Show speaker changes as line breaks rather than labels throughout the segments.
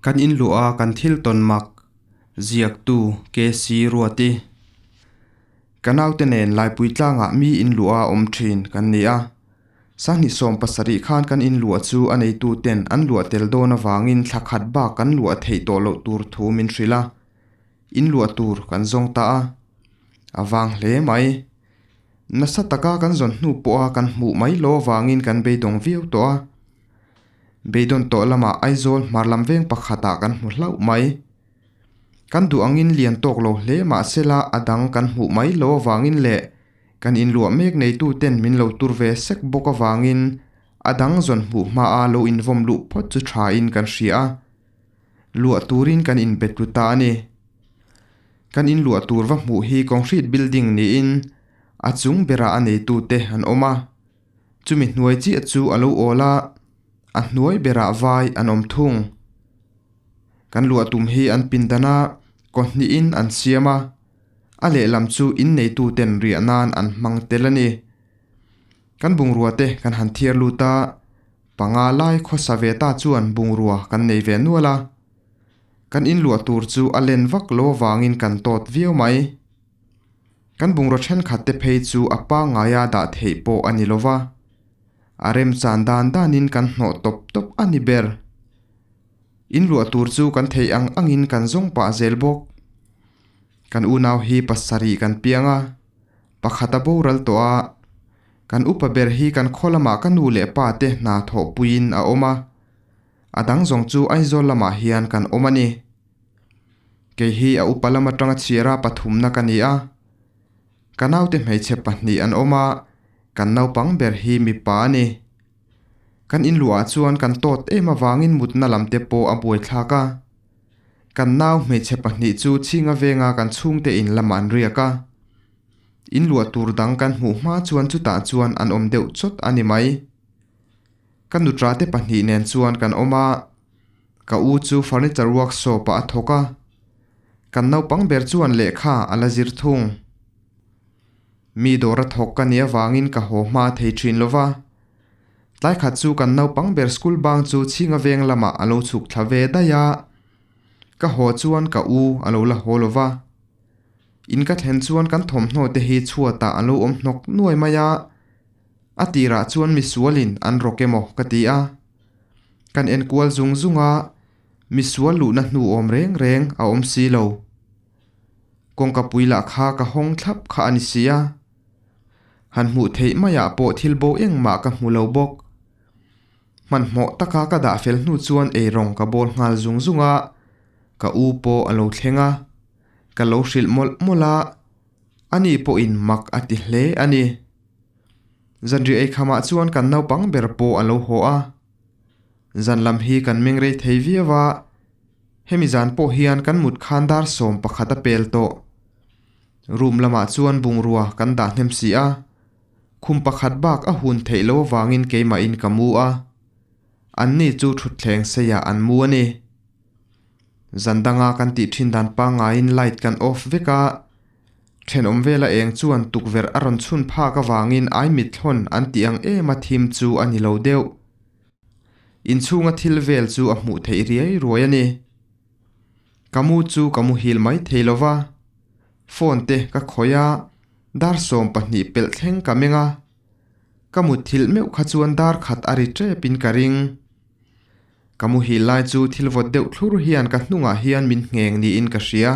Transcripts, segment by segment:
Kan in luah a kan thil tawn mak ziaktu KC Ruati. Ka naute nen Laipui tlangah mi in luah a awm thin kan ni a. Sanghnih 70 khan kan in luah chu a neitu ten an luah tel dawn avangin thla khat bak kan luah theih tawh loh tur thu min hrilh a. In luah tur kan zawng ta a. A vang hle mai. Nasa taka kan zawn hnu pawha kan hmuh mai lo avangin kan beidawng viau tawh a. Beidawn tawh lamah Aizawl hmar lam veng pakhatah kan hmu hlauh mai. Kan duh angin lian tawk lo hle mahsela a dang kan hmuh mai lo avangin leh kan inluah mek neituten min lo tur ve sek bawk avangin a dang zawn hmuh hmaa lo invawm luh phawt chu thain kan hria a. Luah turin kan inbe tlu ta a ni. Kan inluah tur va hmuh hi concrete building niin a chung berah a neitute an awm a. Chumi hnuai chiah chu a lo awl a, a hnuai berah vai an awm thung. Kan luah tum hi an pindan a, kaw hnihin an siam a, a lehlam chu inneituten riah nan an hmang tel a ni. Kan bungrua te kan han thiar lut a, panga lai khawsa ve ta chuan bungrua kan nei ve nual a. Kan inluah tur chu a len vak lo avangin kan tawt viau mai. Kan bungraw thenkhat te phei chu a pangngaia dah theih pawh a ni lova, a remchan dan danin kan hnawh tawp tawp a ni ber. In luah tur chu kan theih ang angin kan zawng pah zel bawk. Kan unau hi pasarih kan piang a, pakhat a boral tawh a, kan upa ber hi kan khaw lamah ka nu leh pa te hna thawhpuiin a awm a, a dang zawng chu Aizawl lamah hian kan awm a ni. Kei hi a upa lam atanga chhiara pathumna ka ni a, ka naute hmeichhe pahnih an awm a, kan naupang ber hi mipa a ni. Kan inluah chuan kan tawt em avangin mutna lam te pawh a buaithlak a. Kan nau hmeichhe pahnih chu chhinga venga kan chhungte in lamah an riak a. Inluah tur dang kan hmuh hma chuan chutah chuan an awm deuh chawt a ni mai. Ka nutra te pahnih nen chuan kan awm a. Ka u chu furniture workshop ah a thawk a, kan naupang ber chuan lehkha a la zir thung. Mi dawr a thawk ka nih avangin ka haw hma thei thin lo va. Tlai khat chu kan naupang ber school bang chu chhinga veng lamah a lo chhuk thla ve daih a, ka haw chuan ka u a lo la haw lo va. In ka thlen chuan kan thawmhnaw te hi chhuatah a lo awm hnawk nuai mai a, a tirah chuan misualin an rawk emaw ka ti a. Kan enkual zung zung a, misual luhna hnu awm reng reng a awm si lo. Kawngka pui lah kha ka hawng thlap kha a ni si a. Han hmuh theih maiah pawh thil bo engmah ka hmu lo bawk. Hmanhmawh taka ka dah fel hnu chuan eirawng ka bawl nghal zung zung a, ka u pawh a lo thleng a. Ka lo hrilh mawlh mawlh a, ani pawhin mak a ti hle a ni. Zanriah eikhamah chuan kan naupang ber pawh a lo haw a. Zan lam hi kan meng rei thei viau a, hemi zan pawh hian kan mut khan dar 11 a pel tawh. Room lamah chuan bungrua kan dah hnem si a, khum pakhat bak a hun theih lo avangin keimahin ka mu a. Anni chu thutthleng seiah an mu a ni. Zan danga kan tih thin dan pangaiin light kan off vek a, Thenawm vela eng chuan tukverh a rawn chhun phak avangin ai mithlawn an tih ang em a thim chu a ni lo deuh. Inchhunga thil vel chu a hmuh theih riai ruai a ni. Ka mu chu ka muhil mai thei lo va, phone te ka khawih a, dar 12 pelh thleng ka meng a. Ka mutthilh meuh kha chuan dar khat a ri tepin ka ring. Ka muhil lai chu thil vawt deuh thlur hian ka hnungah hian min ngheng niin ka hria.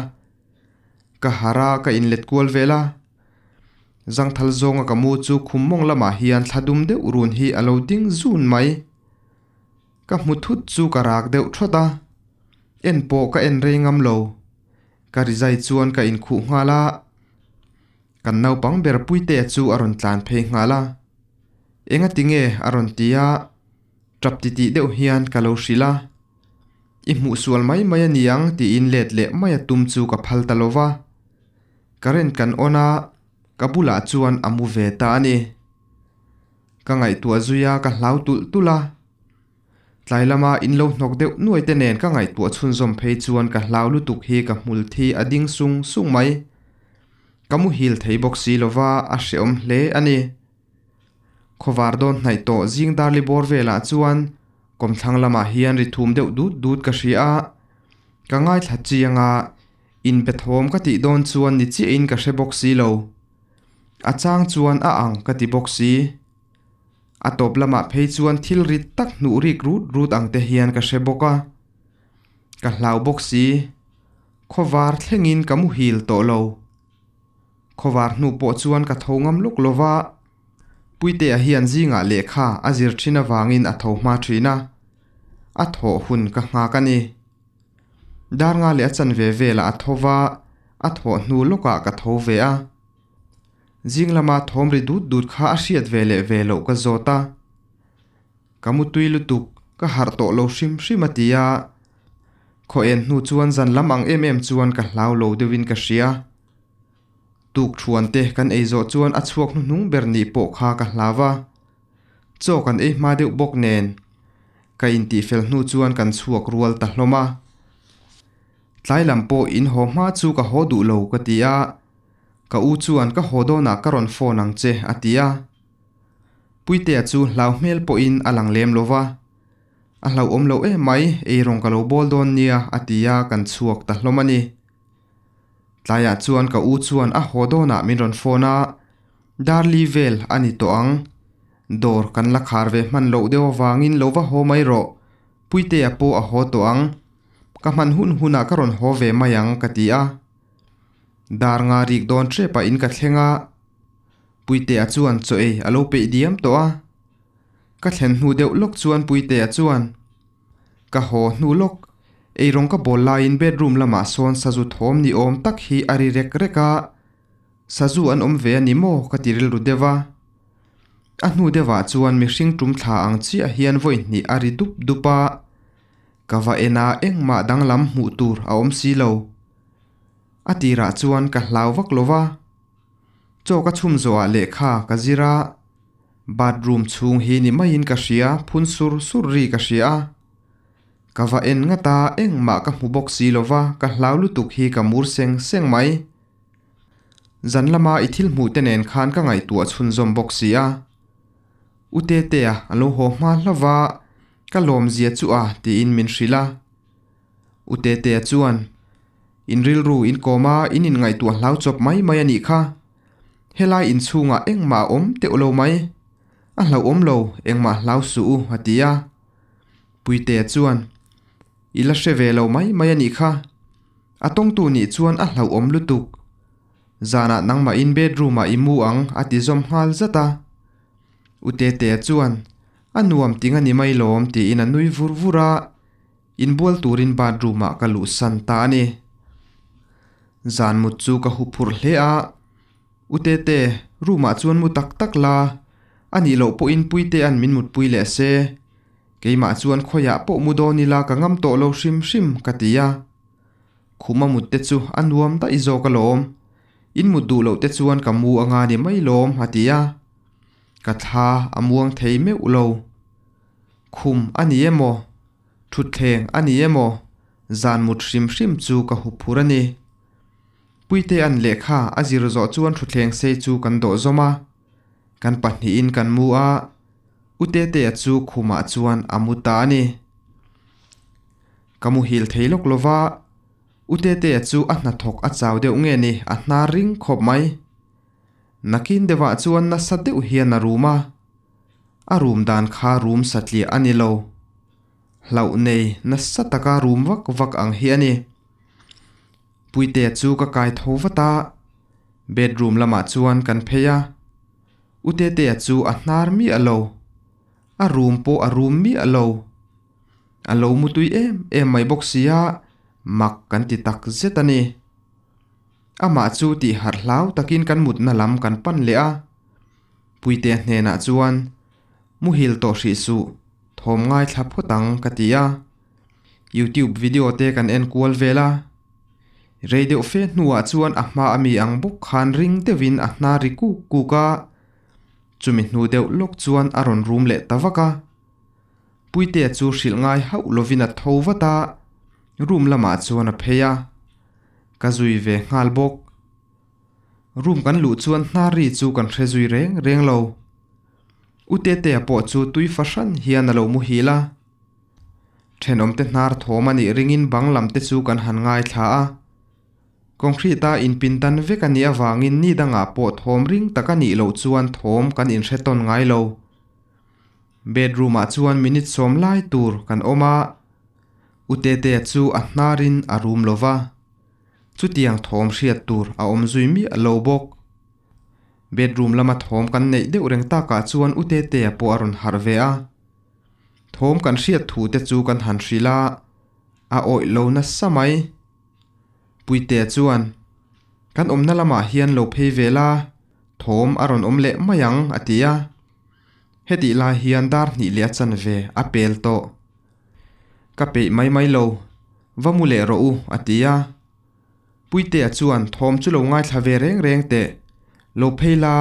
Ka harh a, ka inlet kual vel a. Zangthal zawnga ka mu chu khum mawng lamah hian thla dum deuh run hi a lo ding zun mai. Ka hmu thut chu ka rak deuh thawt a. En pawh ka en rei ngam lo. Ka rizai chuan ka inkhuh nghal a. Kan naupang ber Puitea chu a rawn tlan phei nghal a. Engati nge a rawn ti a, tap titih deuh hian ka lo hrilh a. I hmuh sual mai mai a niang tiin let leh mai a tum chu ka phal ta lo va. Current kan on a, ka bulah chuan a mu ve ta a ni. Ka ngaihtuah zui a, ka hlau tulh tulh a. Tlai lama in lo hnawk deuh nuai te nen ka ngaihtuah chhunzawm phei chuan ka hlau lutuk hi ka hmul thi a ding sung sung mai. Ka muhil thei bawk si lo va, a hreawm hle a ni. Khawvar dawn hnaih tawh zing darli bawr velah chuan kawmthlang lamah hian ri thum deuh dut dut ka hria a. Ka ngaithla chiang a, inbe thawm ka tih dawn chuan ni chiahin ka hre bawk si lo. A chang chuan a ang ka ti bawk si. A tawp lamah phei chuan thil rit tak hnuh rik rut rut ang te hian ka hre bawk a. Ka hlau bawk si. Khawvar thlengin ka muhil tawh lo. Khawvar hnu pawh chuan ka tho ngam lawk lo va, Puitea hian zingah lehkha a zir thin avangin a tho hma thin a, a thawh hun ka nghak a ni. Dar nga leh a chanve velah a tho va, a thawh hnu lawkah ka tho ve a. Zing lama thawm ri dut dut kha a hriat ve leh ve loh ka zawt a. Ka mutui lutuk, ka harh tawh lo hrim hrim a ti a. Khaw en hnu chuan zan lam ang em em chuan ka hlau lo deuhin ka hria. Tuk thuan te kan ei zawh chuan a chhuak hnuhnung ber nih pawh kha ka hlau a. Chaw kan ei hma deuh bawk nen ka intihfel hnu chuan kan chhuak rual ta hlawm a. Tlai lam pawh in haw hma chu ka haw duh lo ka ti a, ka u chuan ka haw dawnah ka rawn phone ang che a ti a. Puitea chu hlau hmel pawhin a lang lem lo va. A hlauhawm loh em mai, eirawng ka lo bawl dawn nia a ti a, kan chhuak ta hlawm a ni. Tlaiah chuan ka u chuan a haw dawnah min rawn phone a, Darli vel a ni tawh ang. Dawr kan la khar ve hman loh deuh avangin lo va haw mai rawh, Puitea pawh a haw tawh ang. Ka hman hun hunah ka rawn haw ve mai ang ka ti a. Dar nga rik dawn ṭepah in ka thleng a, Puitea chuan chaw ei a lo peih diam tawh a. Ka thlen hnu deuh lawk chuan Puitea chuan, Ka haw hnu lawk, eirawng ka bawl laiin bedroom lamah sawn sazu thawm ni awm tak hi a ri rek rek a, sazu an awm ve a ni maw ka ti rilru deuh a. A hnu deuhah chuan mihring tum thla ang chiah hian vawi hnih a ri dup dup a, ka va en a engmah danglam hmuh tur a awm si lo. A tirah chuan ka hlau vak lo va. Chaw ka chhum zawhah lehkha ka zir a, bathroom chhung hi ni maiin ka hria, phun sur sur ri ka hria a. Ka va en ngat a, engmah ka hmu bawk si lo va, ka hlau lutuk hi ka mur seng seng mai. Zan lama i thil hmuh te nen khan ka ngaihtuah chhunzawm bawk si a. U Tetea a lo haw hma hlauh va, ka lawmzia chu a tiin min hrilh a. U Tetea chuan, In rilru in kawm a, in inngaihtuah hlau chawp mai mai a nih kha. Helai inchhungah engmah a awm teuh lo mai. A hlauhawm lo, engmah hlau suh u, a ti a. Puitea chuan, I la hre ve lo mai mai a nih kha. A tawngtu nih chuan a hlauhawm lutuk. Zanah nangmahin bedroom-ah i mu ang, a ti zawm nghal zat a. U Tetea chuan, A nuam ting a ni mai lawm, tiin a nui vur vur a. Inbual turin bathroom ah ka luhsan ta a ni. Zan mut chu ka hu phurh hle a, U Tete, room ah chuan mu tak tak la, a nih loh pawhin Puitea'n min mutpui leh se. Keimah chuan khawiah pawh mu dawn ila ka ngam tawh lo hrim hrim ka ti a. Khuma mut te chu a nuam daih zawk alawm, in mut duh loh te chuan ka mu anga ni mai lawm a ti a. Ka thla a muang thei meuh lo. Khum a ni emaw? Thutthleng a ni emaw? Zan mut hrim hrim chu ka hu phur a ni. Puitea'n lehkha a zir zawh chuan thutthleng sei chu kan dawh zawm a. Kan pahnihin kan mu a, U Tetea chu khumah chuan a mu ta a ni. Ka muhil thei lawk lo va, U Tetea chu a hnathawk a chau deuh nge ni a hnar ring khawp mai. Nakin deuhah chuan nasa deuh hian a rum a. A rum dan kha rum satliah a ni lo. Hlauh nei nasa taka rum vak vak ang hi a ni. Puitea chu ka kai tho vat a, bedroom lamah chuan kan phei a. U Tetea chu a hnar miah lo. A rum pawh a rum miah lo. A lo mutui em em mai bawk sia, mak kan ti tak zet a ni. Amah chu tih harh hlau takin kan mutna lam kan pan leh a. Puitea hnenah chuan, Muhil tawh hrih suh, thawm ngaithla phawt ang, ka ti a. Youtube video te kan en kual vel a. Rei deuh fe hnuah chuan a hma ami ang bawk khan ring deuhin a hnar ri kuk kuk a. Chumi hnu deuh lawk chuan a rawn rum leh ta vak a. Puitea chu hrilh ngai hauh lovin a tho vat a, room lamah chuan a phei a. Ka zui ve nghal bawk. Room kan luh chuan hnar ri chu kan hre zui reng reng lo. U Tetea pawh chu tui fahran hian a lo muhil a. Thenawmte hnar thawm a nih ringin bang lam te chu kan han ngaithla a. Concrete a inpindan vek a nih avangin ni dangah pawh thawm ring tak a nih loh chuan thawm kan inhre tawn ngai lo. Bedroom ah chuan minute sawm lai tur kan awm a, U Tetea chu a hnarin a rum lo va, chutiang thawm hriat tur a awm zui miah lo bawk. Bedroom lama thawm kan neih deuh reng takah chuan U Tetea pawh a rawn harh ve a. Thawm kan hriat thu te chu kan han hrilh a, a awih lo nasa mai. Puitea chuan, Kan awmna lamah hian lo phei ve la, thawm a rawn awm leh mai ang, a ti a. Hetih lai hian dar hnih leh a chanve a pel tawh. Ka peih mai mai lo, va mu leh rawh u, a ti a. Puitea chuan thawm chu lo ngaithla ve reng reng teh, lo phei la,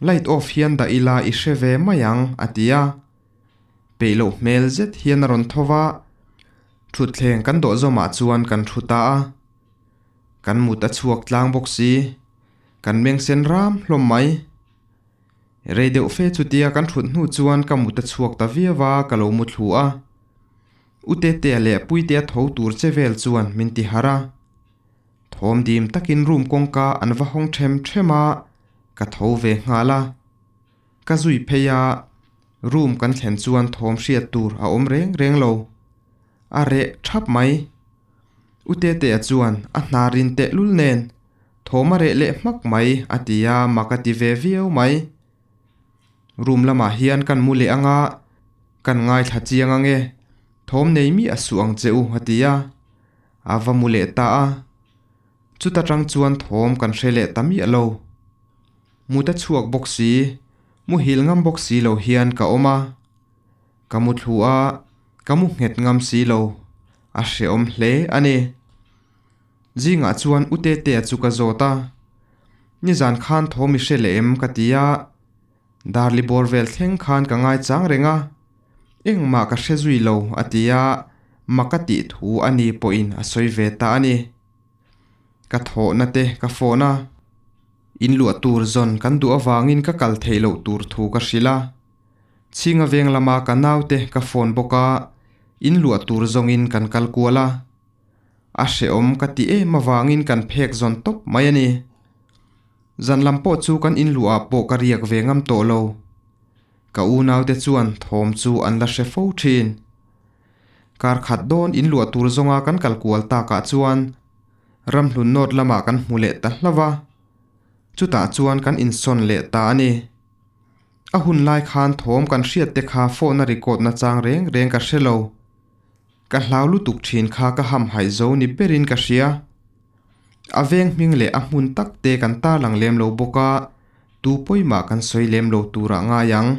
light off hian dah ila i hre ve mai ang, a ti a. Peih loh hmel zet hian a rawn tho va, thutthleng kan dawh zawmah chuan kan thu ta a. Kan mut a chhuak tlang bawk si, kan meng sen ram hlawm mai. Rei deuh fe chutia kan thut hnu chuan ka mut a chhuak ta viau a, ka lo mu thlu a. U Tetea leh Puitea tho tur che vel chuan min ti harh a. Thawm dim takin room kawngka an va hawng them them a, ka tho ve nghal a. Ka zui phei a, room kan thlen chuan thawm hriat tur a awm reng reng lo. A reh thap mai. U Tetea chuan a hna rin tehlul nen thawm a reh leh hmak mai a ti a, mak a ti ve viau mai. Room lamah hian kan mu leh anga kan ngaithla chiang ange, thawm nei miah suh ang che u a ti a, a va mu leh ta a. Chuta tang chuan thawm kan hre leh ta miah lo. Mut a chhuak bawk si, muhil ngam bawk si lo hian ka awm a. Ka mu thlu a, ka mu nghet ngam si lo, a hrehawm hle a ni. Zingah chuan U Tetea chu ka zawt a, Nizan khan thawm i hre leh em? ka ti a, Darli bawr vel thleng khan ka ngaichang reng a, engmah ka hre zui lo a ti a, mak a tih thu a ni pawhin a sawi ve ta a ni. Ka thawhna te ka phone a, inluah tur zawn kan duh avangin ka kal theih loh tur thu ka hrilh a, Chhinga veng lama ka naute ka phone bawk a, inluah tur zawngin kan kal kual a. A hrehawm ka ti em avangin kan phek zawn tawp mai a ni. Zan lam pawh chu kan inluah pawh ka riak ve ngam tawh lo. Ka unaute chuan thawm chu an la hre fo thin. Kar khat dawn inluah tur zawnga kan kal kual takah chuan ramhlun nawt lamah kan hmu leh ta hlauh a. Chutah chuan kan insawn leh ta a ni. A hun lai khan thawm kan hriat te kha phone a record na chang reng reng ka hre lo. Ka hlau lutuk thin kha ka hamhaih zo ni berin ka hria. A veng hming leh a hmun tak te kan tarlang lem lo bawk a, tu pawimah kan sawi lem lo turah ngai ang.